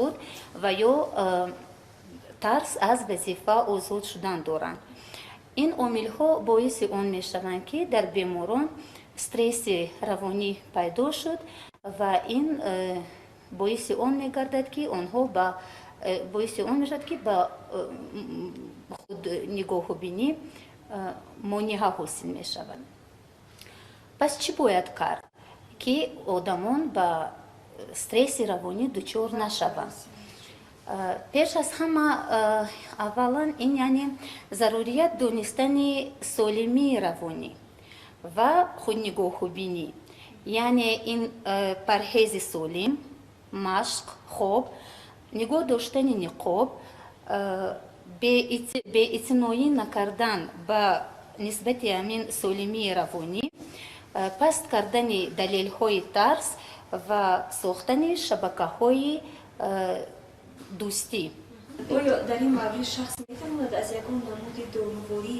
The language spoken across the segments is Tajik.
худ ва ё тарс аз вазифа озод шудан доранд. Ин омилҳо боиси он мешаванд, ки дар беморон стресси равонӣ пайдо шуд ва ин боиси он мегардад, ки онҳо ба боиси он мешавад, ки ба худ нигоҳубинӣ монеа ҳосил мешавад. Пас чӣ бояд кард, ки одамон ба стресси равонӣ дучор нашаванд? Пеш аз ҳама, аввалан, ин яъне зарурият донистани солимии равонӣ ва худнигоҳубинӣ, яъне ин парҳези солим, машқ, хоб, нигоҳ доштани ниқоб, беэътиноӣ накардан ба нисбати ҳамин солимии равонӣ, паст кардани далелҳои тарс ва сохтани шабакаҳои дӯстӣ. Оё дар ин маврид шахс метавонад аз ягон намуди дорувори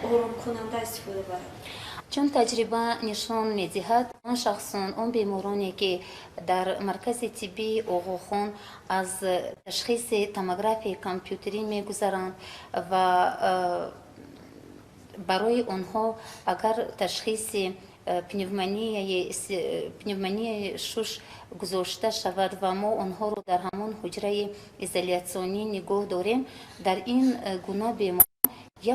оромкунанда истифода барад? Чун таҷриба нишон медиҳад, он шахсон, он бемороне, ки дар маркази тиббии Оғохон аз ташхиси томографияи компютерӣ мегузаранд ва барои онҳо агар ташхиси пневмонияи шуш гузошта шавад ва мо онҳоро дар ҳамон ҳуҷраи изолятсионӣ нигоҳ дорем, дар ин гуна беморон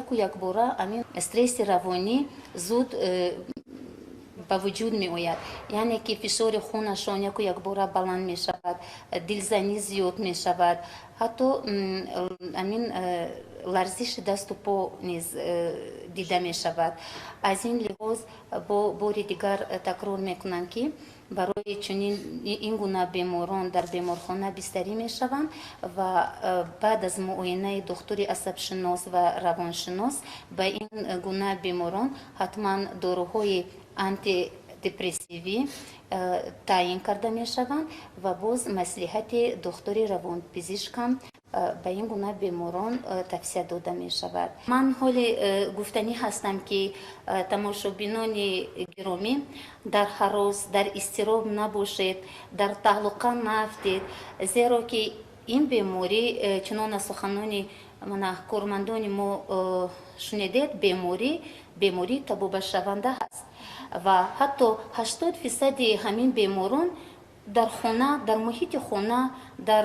яку якбора ҳамин стресси равонӣ зуд ба вуҷуд меояд, яъне ки фишори хунашон яку якбора баланд мешавад, дилзанӣ зиёд мешавад, ҳатто ҳамин ларзиши дасту по низ дида мешавад. Аз ин лиҳоз бо бори дигар такрор мекунам, ки барои чунин ин гуна беморон дар беморхона бистарӣ мешаванд ва баъд аз муоинаи духтури асабшинос ва равоншинос ба ин гуна беморон ҳатман доруҳои антидепрессивӣ таъин карда мешаванд ва боз маслиҳати духтури равонпизишк ҳам ба ин гуна беморон тавсия дода мешавад. Ман ҳоле гуфтанӣ ҳастам, ки тамошобинони гиромӣ, дар ҳарос, дар изтироб набошед, дар таҳлука наафтед, зеро ки ин беморӣ, чунон аз суханони мана кормандони мо шунидед, беморӣ табобатшаванда ҳаст ва ҳатто 80 фисади ҳамин беморон дар хона, дар муҳити хона, дар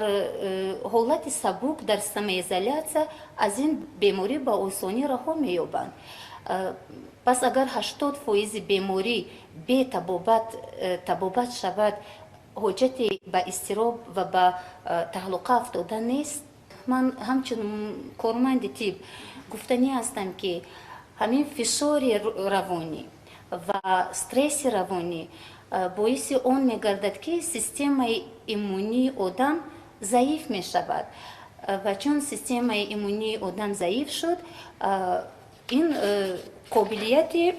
ҳолати сабук, дар самоизолятсия аз ин беморӣ ба осонӣ раҳо меёбанд. Пас агар 80 фоизи беморӣ бетабобат табобат шавад, ҳоҷате ба изтироб ва ба таҳлука афтода нест. Ман ҳамчун корманди тиб гуфтанӣ ҳастам, ки ҳамин фишори равонӣ ва стресси равонӣ боиси он мегардад, ки системаи иммунии одам заиф мешавад, ва чун системаи иммунии одам заиф шуд, ин қобилияти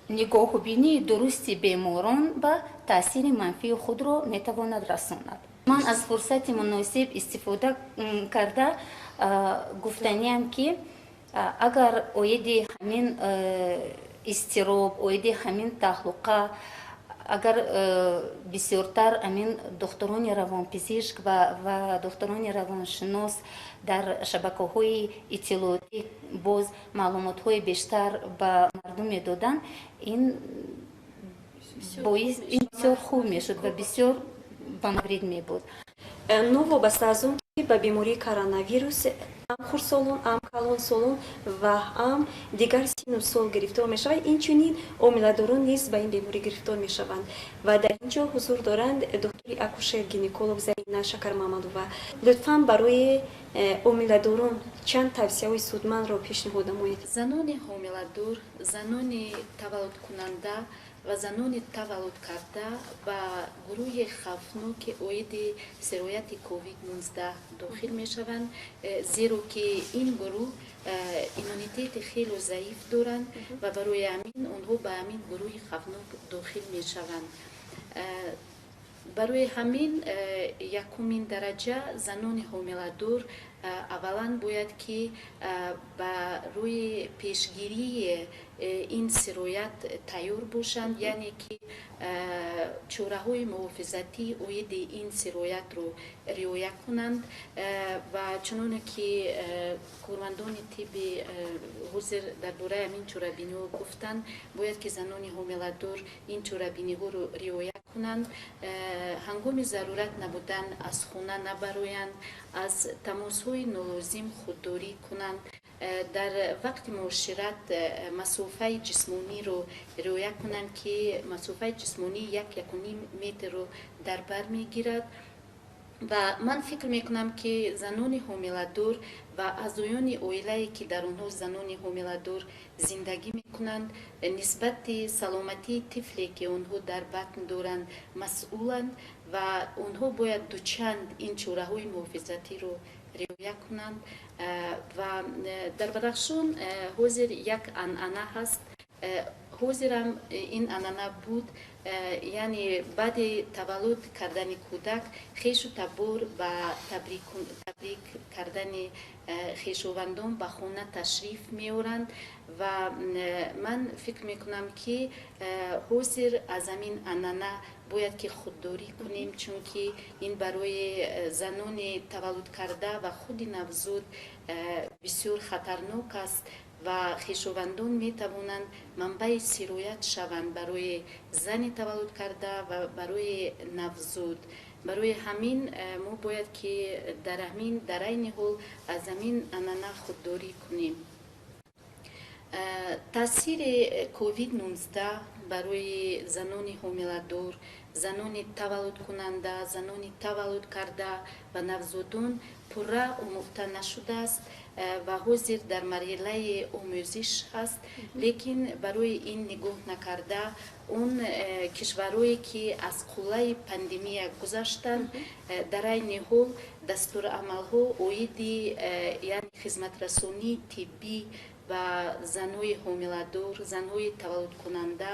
нигоҳубинии дурусти беморон ба таъсири манфии худро метавонад расонад. Ман аз фурсати муносиб истифода карда гуфтаниам, ки агар оиди ҳамин изтироб, оиди ҳамин таҳлука агар бисёртар ҳамин духтурони равонпизишк ва духтурони равоншинос дар шабакаҳои иттилоотӣ боз маълумотҳои бештар ба мардум медоданд, ин боис ин бисёр хуб мешуд ва бисёр ба маврид мебуд. Новобаста аз он ки ба бемории коронавирус ҳам хурдсолон, ҳам калонсолон ва ҳам дигар сину сол гирифтор мешаванд, инчунин ҳомиладорон низ ба ин беморӣ гирифтор мешаванд ва дар ин ҷо ҳузур доранд духтури акушер гинеколог Зарина Шакармамадова. Лутфан барои ҳомиладорон чанд тавсияҳои судмандро пешниҳод намоед. Занони ҳомиладор, занони таваллудкунанда ва занони таваллудкарда ба гурӯҳи хавфноки оиди сирояти COVID-19 дохил мешаванд, зеро ки ин гурӯҳ иммунитети хело заиф доранд ва барои ҳамин онҳо ба ҳамин гурӯҳи хавфнок дохил мешаванд. Барои ҳамин якумин дараҷа занони ҳомиладор Аввалан бояд ки барои пешгирии ин сироят тайёр бошанд, яъне ки чораҳои муҳофизатӣ оиди ин сироятро риоя кунанд. Ва чуноне ки кормандони тибби ҳозир дар бораи ҳамин чорабиниҳо гуфтанд, бояд ки занони ҳомиладор ин чорабиниҳоро риоя кунанд, ҳангоми зарурат набудан аз хона набароянд, аз тамосҳои нолозим худдорӣ кунанд, дар вақти муошират масофаи ҷисмониро риоя кунанд, ки масофаи ҷисмонӣ 1-1.5 метрро дар бар мегирад. Ва ман фикр мекунам, ки занони ҳомиладор ва аъзоёни оилае, ки дар онҳо занони ҳомиладор зиндагӣ мекунанд, нисбати саломатии тифле, ки онҳо дар батн доранд, масъуланд ва онҳо бояд дучанд ин чораҳои муҳофизатиро риоя кунанд. Ва дар Бадахшон ҳозир як анъана ҳаст, ҳозирам ин анъана буд, яъне баъди таваллуд кардани кӯдак хешу табор ба табрик кардани хешовандон ба хона ташриф меоранд. Ва ман фикр мекунам, ки ҳозир аз ҳамин анъана бояд ки худдорӣ кунем, чунки ин барои занони таваллудкарда ва худи навзод бисёр хатарнок аст ва хешовандон метавонанд манбаи сироят шаванд барои зани таваллудкарда ва барои навзод. Барои ҳамин мо бояд ки дар айни ҳол аз ҳамин анъана худдорӣ кунем. Таъсири COVID-19 барои занони ҳомиладор, занони таваллудкунанда, занони таваллудкарда ва навзодон пурра омӯхта нашудааст ва ҳозир дар марҳилаи омӯзиш ҳаст. Лекин барои ин нигоҳ накарда, он кишварҳое, ки аз қуллаи пандемия гузаштанд, дар айни ҳол дастурамалҳо оиди, яъне хизматрасонии тиббӣ ба занҳои ҳомиладор, занҳои таваллудкунанда,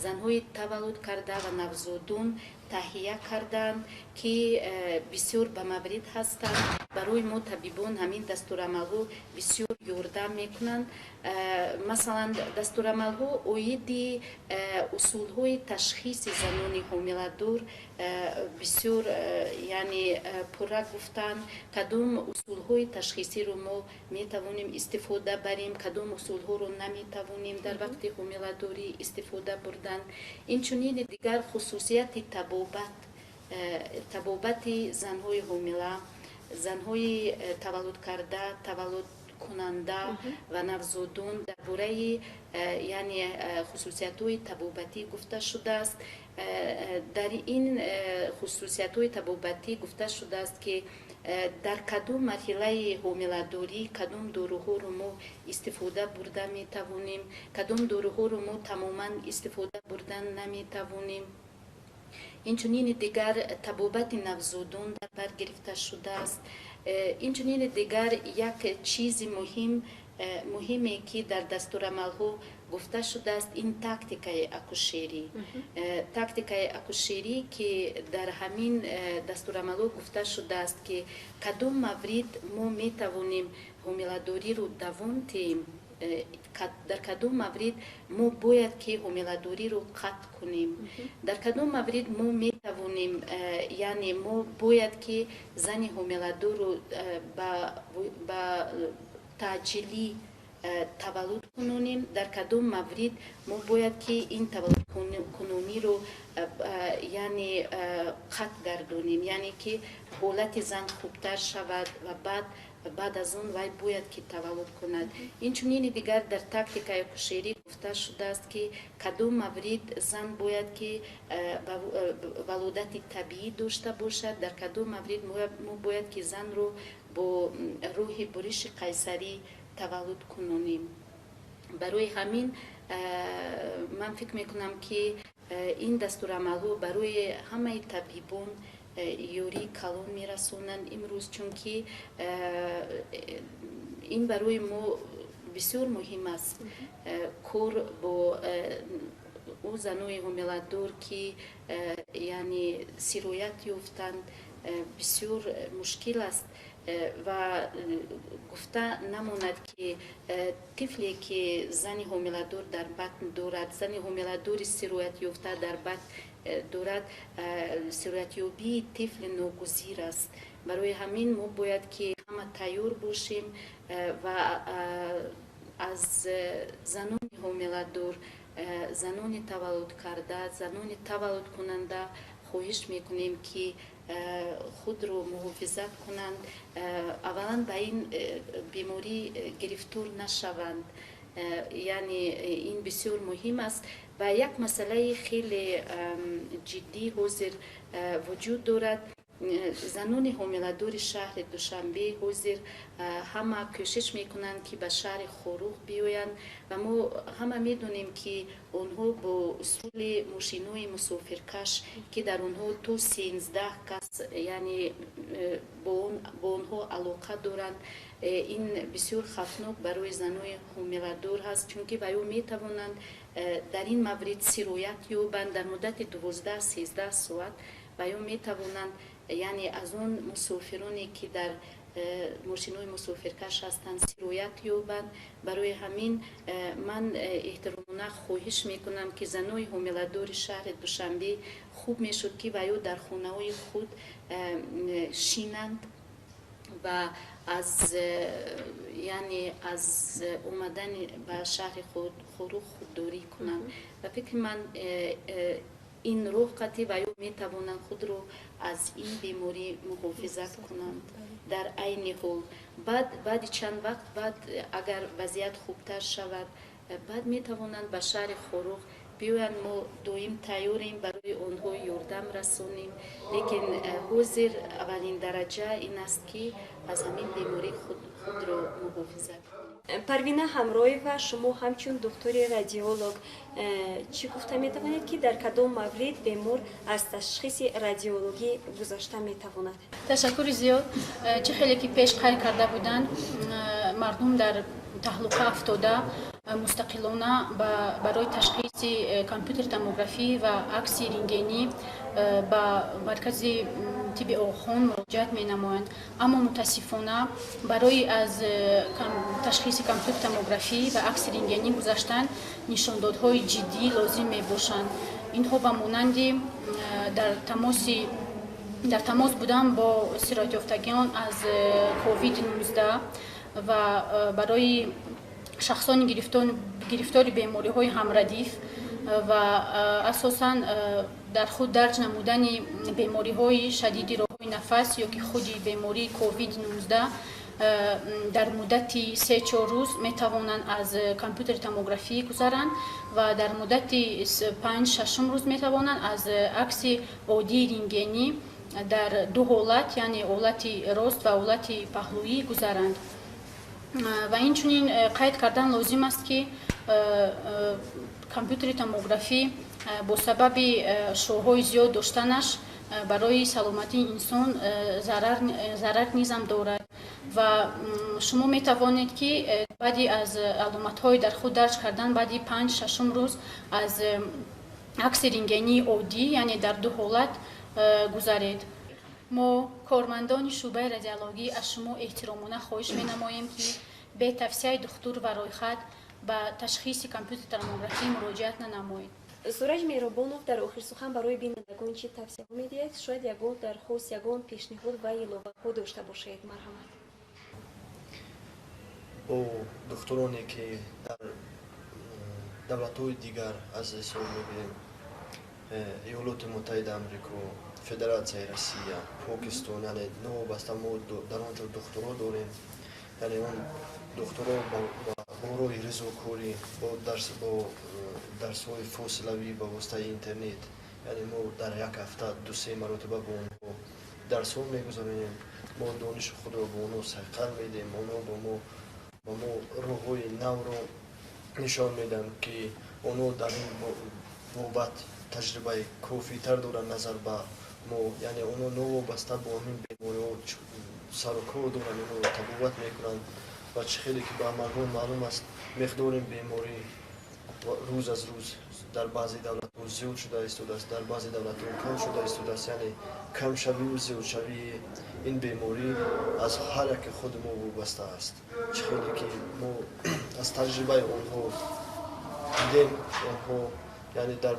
занҳои таваллудкарда ва навзодон таҳия карданд, ки бисёр ба маврид ҳастанд. Барои мо табибон ҳамин дастурамалҳо бисёр ёрдам мекунанд. Масалан, дастурамалҳо оиди усулҳои ташхиси занони ҳомиладор бисёр, яъне пурра гуфтанд, кадом усулҳои ташхисиро мо метавонем истифода барем, кадом усулҳоро наметавонем дар вақти ҳомиладорӣ истифода бурдан. Инчунин дигар хусусияти табобати занҳои ҳомила, занҳои таваллудкарда, таваллудкунанда ва навзодон дар бораи, яъне хусусиятҳои табобатӣ гуфта шудааст. Дар ин хусусиятҳои табобатӣ гуфта шудааст, ки дар кадом марҳилаи ҳомиладорӣ кадом доруҳоро мо истифода бурда метавонем, кадом доруҳоро мо тамоман истифода бурдан наметавонем. Инчунин дигар табобати навзодон дар бар гирифта шудааст. Инчунин дигар як чизи муҳиме, ки дар дастурамалҳо гуфта шудааст, ин тактикаи акушерӣ. Тактикаи акушерӣ, ки дар ҳамин дастурамалҳо гуфта шудааст, ки кадом маврид мо метавонем ҳомиладориро давом диҳем, дар кадом маврид мо бояд ки ҳомиладориро қатъ кунем, дар кадом маврид мо метавонем, яъне мо бояд ки зани ҳомиладорро ба таъҷилӣ таваллуд кунонем, дар кадом маврид мо бояд ки ин таваллудкунониро, яъне қатъ гардонем, яъне ки ҳолати зан хубтар шавад ва баъд аз он вай бояд ки таваллуд кунад. Инчунин дигар дар тактикаи акушерӣ гуфта шудааст, ки кадом маврид зан бояд ки валодати табиӣ дошта бошад, дар кадом маврид мо бояд ки занро бо роҳи буриши қайсарӣ таваллуд кунонем. Барои ҳамин ман фикр мекунам, ки ин дастурамалҳо барои ҳамаи табибон ёрии калон мерасонанд имрӯз, чунки ин барои мо бисёр муҳим аст. Кор бо ӯ занои ҳомиладор, ки яъне сироят ёфтанд, бисёр мушкил аст. Ва гуфта намонад, ки тифле, ки зани ҳомиладор дар батн дорад, зани ҳомиладори сироятёфта дар батн дорад, сироятёбии тифл ногузир аст. Барои ҳамин мо бояд, ки ҳама тайёр бошем ва аз занони ҳомиладор, занони таваллудкарда, занони таваллудкунанда хоҳиш мекунем, ки худро муҳофизат кунанд, аввалан ба ин беморӣ гирифтор нашаванд. Яъне ин бисёр муҳим аст. Ва як масъалаи хеле ҷиддӣ ҳозир вуҷуд дорад. Занони ҳомиладори шаҳри Душанбе ҳозир ҳама кӯшиш мекунанд, ки ба шаҳри Хоруғ биёянд, ва мо ҳама медонем, ки онҳо бо усули мошинои мусофиркаш, ки дар онҳо то 13 кас, яъне бо онҳо алоқа доранд. Ин бисёр хавфнок барои занои ҳомиладор ҳаст, чунки ва ё метавонанд дар ин маврид сироят ёбанд. Дар муддати 12-13 соат ва ё метавонанд, яъне аз он мусофироне, ки дар мошинои мусофиркаш ҳастанд, сироят ёбанд. Барои ҳамин ман эҳтиромона хоҳиш мекунам, ки занои ҳомиладори шаҳри Душанбе хуб мешуд, ки ва ё дар хонаҳои худ шинанд ва аз, яъне аз омадани ба шаҳри Хоруғ худдорӣ кунанд. Ба фикри ман, ин роҳ қатъӣ ва ё метавонанд худро аз ин беморӣ муҳофизат кунанд дар айни ҳол. Баъд, баъди чанд вақт баъд, агар вазъият хубтар шавад, баъд метавонанд ба шаҳри Хоруғ биёянд. Мо доим тайёрем барои онҳо ёрдам расонем, лекин ҳозир аввалин дараҷа ин аст, ки аз ҳамин беморӣ худро муҳофизат кунем. Парвина Ҳамроева, шумо ҳамчун духтури радиолог чӣ гуфта метавонед, ки дар кадом маврид бемор аз ташхиси радиологӣ гузашта метавонад? Ташаккури зиёд. Чӣ хеле ки пеш қайд карда буданд, мардум дар таҳлука афтода мустақилона барои ташхиси компютер томографӣ ва акси рентгенӣ ба маркази тибби Оғохон муроҷиат менамоянд. Аммо мутаассифона, барои аз ташхиси компютер томографӣ ва акси рентгенӣ гузаштан нишондодҳои ҷиддӣ лозим мебошанд. Инҳо ба монанди дар тамос будан бо сироятёфтагиён аз COVID-19 ва барои шахсони гирифтори бемориҳои ҳамрадиф ва асосан дар худ дарҷ намудани бемориҳои шадиди роҳҳои нафас ё ки худи бемории COVID-19 дар муддати 3-4 рӯз метавонанд аз компютери томографӣ гузаранд ва дар муддати 5-6 рӯз метавонанд аз акси оддии рентгенӣ дар ду ҳолат, яъне ҳолати рост ва ҳолати паҳлӯӣ, гузаранд. Ва инчунин қайд кардан лозим аст, ки компютери томографӣ бо сабаби шуоҳои зиёд доштанаш барои саломатии инсон зарар низам дорад. Ва шумо метавонед, ки баъди аз аломатҳои дар худ дарҷ кардан, баъди 5-6 рӯз аз акси рентгении оддӣ, яъне дар ду ҳолат, гузаред. Мо, кормандони шӯъбаи радиологӣ, аз шумо эҳтиромона хоҳиш менамоем, ки бе тавсияи духтур ва рӯйхат ба ташхиси компютер томографӣ муроҷиат нанамоед. Сураҷ Меҳрубонов, дар охир сухан барои бинандагон чӣ тавсияҳо медиҳед? Шояд ягон дархост, ягон пешниҳод ва иловаҳо дошта бошед. Марҳамат. Бо духтуроне, ки дар давлатҳои дигар, аз ҳисоб мегирем Иёлоти Муттаҳидаи Амрико, Федератсияи Россия, Покистон, яъне новобаста мо дар он ҷо духтуро дорем, яъне он духтуро бо роҳи ризокорӣ, бо дарсҳои фосилавӣ ба воситаи интернет, яъне мо дар як ҳафта ду-се маротиба бо онҳо дарсҳо мегузаронем. Мо дониши худро бо онҳо сайқал медиҳем, онҳо ба мо роҳҳои навро нишон медиҳанд, ки онҳо дар ин бобат таҷрибаи кофитар доранд назар ба мо. Яъне онҳо новобаста бо ҳамин бемориҳо сарукор доранд, онҳоро табобат мекунанд. Ва чӣ хеле ки ба мардум маълум аст, миқдори беморӣ Рӯз аз рӯз дар баъзе давлатҳо зиёд шуда истодааст, дар баъзе давлатҳо кам шуда истодааст. Яъне камшавию зиёдшавии ин беморӣ аз ҳар яке худи мо вобаста аст. Чӣ хеле ки мо аз таҷрибаи онҳо дидем, онҳо, яъне дар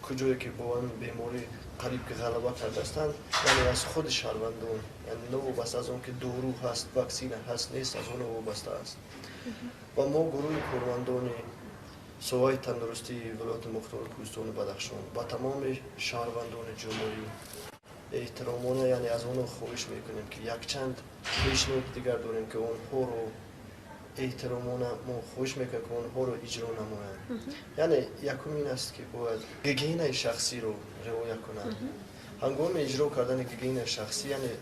куҷое ки бо ин беморӣ қариб ки ғалаба кардаастанд, яъне аз худи шаҳрвандон, яъне новобаста аз он ки дору ҳаст, ваксина ҳаст, нест, аз он вобаста аст. Ва мо, гурӯҳи кормандони соҳаи тандурустии вилояти мухтори Кӯҳистони Бадахшон, ба тамоми шаҳрвандони ҷумҳурӣ эҳтиромона, яъне аз онҳо хоҳиш мекунем, ки якчанд пешниҳоди дигар дорем, ки онҳоро эҳтиромона мо хоҳиш мекунем, ки онҳоро иҷро намоянд. Яъне якум ин аст, ки бояд гигиенаи шахсиро риоя кунанд. Ҳангоми иҷро кардани гигиенаи шахсӣ, яъне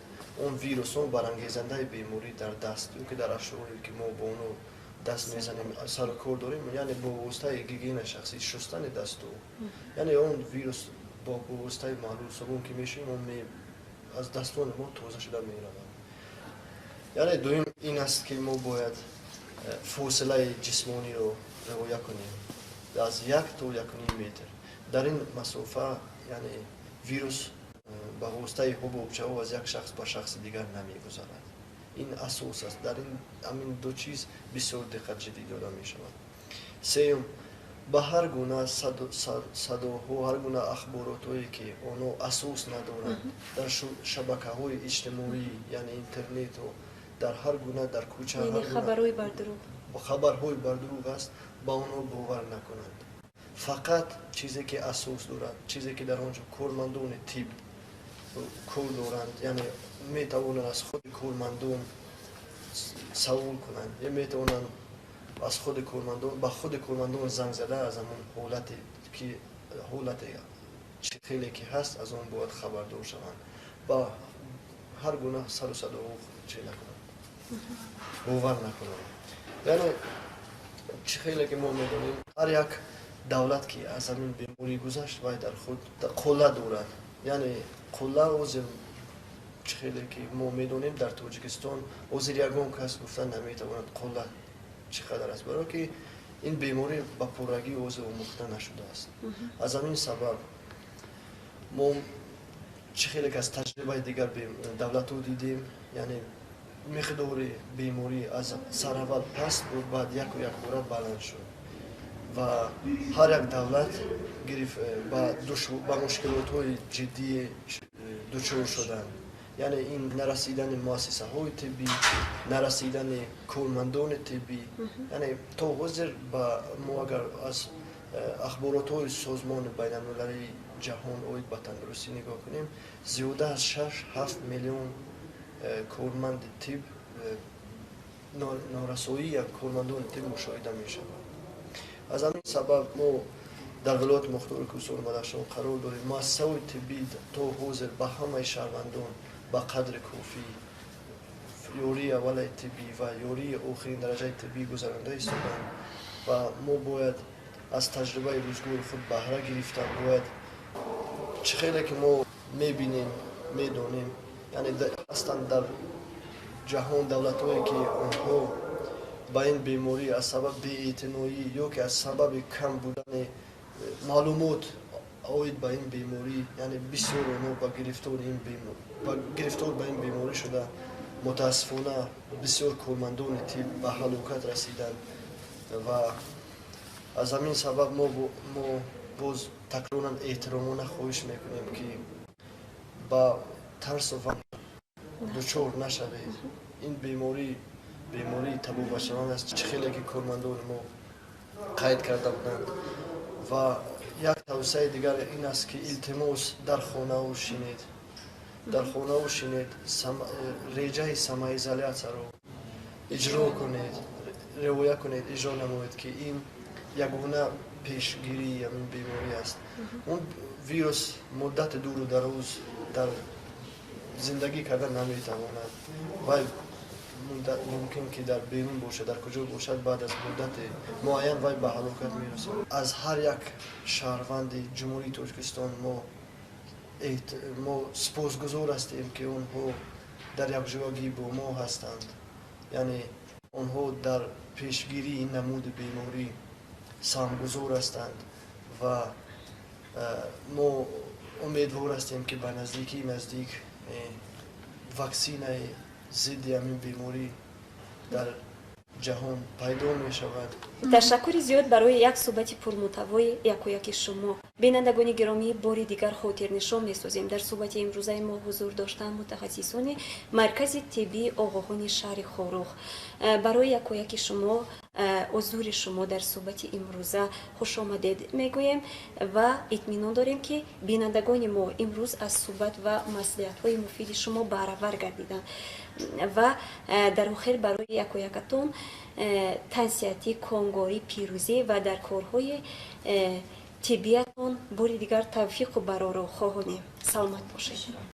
он вирус, он барангезандаи беморӣ дар даст ё ки дар ашёое ки мо бо онҳо даст мезанем, сару кор дорем, яъне бо воситаи гигиенаи шахсӣ, шустани дасту, яъне он вирус бо воситаи маҳлул собун ки мешӯем, он аз дастони мо тоза шуда меравад. Яъне дуюм ин аст, ки мо бояд фосилаи ҷисмониро риоя кунем аз 1 то 1.5 метр. Дар ин масофа, яъне вирус ба воситаи ҳубобчаҳо аз як шахс ба шахси дигар намегузарад. Ин асос аст. Дар ин ҳамин ду чиз бисёр диққат ҷиддӣ дода мешавад. Сеюм, ба ҳар гуна садоҳо, ҳар гуна ахборотҳое, ки онҳо асос надоранд, дар шабакаҳои иҷтимоӣ, яъне интернету дар ҳар гуна, дар кӯча хабарҳои бардурӯғ. Хабарҳои бардурӯғ аст, ба онҳо бовар накунанд. Фақат чизе ки асос дорад, чизе ки дар он ҷо кормандони тиб кор доранд, яъне метавонанд аз худи кормандон савол кунанд ё метавонанд аз худи кормандон ба худи кормандон занг зада, аз ҳамон ҳолате ки ҳолате чӣ хеле ки ҳаст, аз он бояд хабардор шаванд. Ба ҳар гуна сару садоҳо чӣ накунанд, бовар накунанд. Яъне чӣ хеле ки мо медонем, ҳар як давлат ки аз ҳамин беморӣ гузашт, вай дар худ қулла дорад. Яъне қулла ҳозир, чӣ хеле ки мо медонем, дар Тоҷикистон ҳозир ягон кас гуфта наметавонад, қулла чӣ қадар аст, барое ки ин беморӣ ба пуррагӣ ҳозир омӯхта нашудааст. Аз ҳамин сабаб мо, чӣ хеле ки аз таҷрибаи дигар давлатҳо дидем, яъне миқдори беморӣ аз сараввал паст буд, баъд яку якбора баланд шуд ва ҳар як давлат ба мушкилотҳои ҷиддие дучор шуданд. Яъне ин нарасидани муассисаҳои тиббӣ, нарасидани кормандони тиббӣ. Яъне то ҳозир ба мо агар аз ахборотҳои Созмони байналмилалии ҷаҳон оид ба тандурустӣ нигоҳ кунем, зиёда аз 6-7 миллион корманди тиб, норасоии кормандони тиб мушоҳида мешавад. Аз ҳамин сабаб мо дар вилояти мухтори Кӯҳистони Бадахшон қарор дорем. Муассисаҳои тиббӣ то ҳозир ба ҳамаи шаҳрвандон ба қадри кофӣ ёрии аввалаи тиббӣ ва ёрии охирин дараҷаи тиббӣ гузаронда истоданд ва мо бояд аз таҷрибаи рӯзгори худ баҳра гирифта, бояд, чӣ хеле ки мо мебинем, медонем, яъне ҳастанд дар ҷаҳон давлатҳое, ки онҳо ба ин беморӣ аз сабаби беэътиноӣ ё ки аз сабаби кам будани маълумот оид ба ин беморӣ, яъне бисёр онҳо ба гирифтор ба ин беморӣ шуда, мутаассифона бисёр кормандони тиб ба ҳалокат расиданд. Ва аз ҳамин сабаб мо боз такроран эҳтиромона хоҳиш мекунем, ки ба тарсу ваҳм дучор нашавед. Ин беморӣ бемории табобатшаванд аст, чӣ хеле ки кормандони мо қайд карда буданд. Ва як тавсияи дигар ин аст, ки илтимос, дар хонао шинед, дар хонао шинед, реҷаи самоизолятсияро иҷро кунед, риоя кунед, иҷро намоед, ки ин ягона пешгирии ҳамин беморӣ аст. Он вирус муддати дуру дароз дар зиндагӣ карда наметавонад. Вай мумкин ки дар берун бошад, дар куҷо бошад, баъд аз муддати муайян вай ба ҳалокат мерасад. Аз ҳар як шаҳрванди Ҷумҳурии Тоҷикистон мо сипосгузор ҳастем, ки онҳо дар якҷоягӣ бо мо ҳастанд, яъне онҳо дар пешгирии ин намуди беморӣ. саҳмгузор ҳастанд ва мо умедвор ҳастем, ки ба наздикии наздик ваксинаи зидди ҳамин беморӣ дар ҷаҳон пайдо мешавад. Ташаккури зиёд барои як суҳбати пурмуҳтавои якояки шумо. Бинандагони гиромӣ, бори дигар хотирнишон месозем, дар суҳбати имрӯзаи мо ҳузур доштанд мутахассисони Маркази тиббии Оғоҳони шаҳри Хоруғ. Барои якояки шумо, ҳузури шумо дар суҳбати имрӯза хушомадед мегӯем ва итминон дорем, ки бинандагони мо имрӯз аз суҳбат ва маслиҳатҳои муфиди шумо баҳравар гардиданд ва дар охир барои якоякатон тансиҳатӣ, комгорӣ, пирӯзӣ ва дар корҳои тиббиятон бори дигар тавфиқу бароро хоҳонем. Саломат бошед.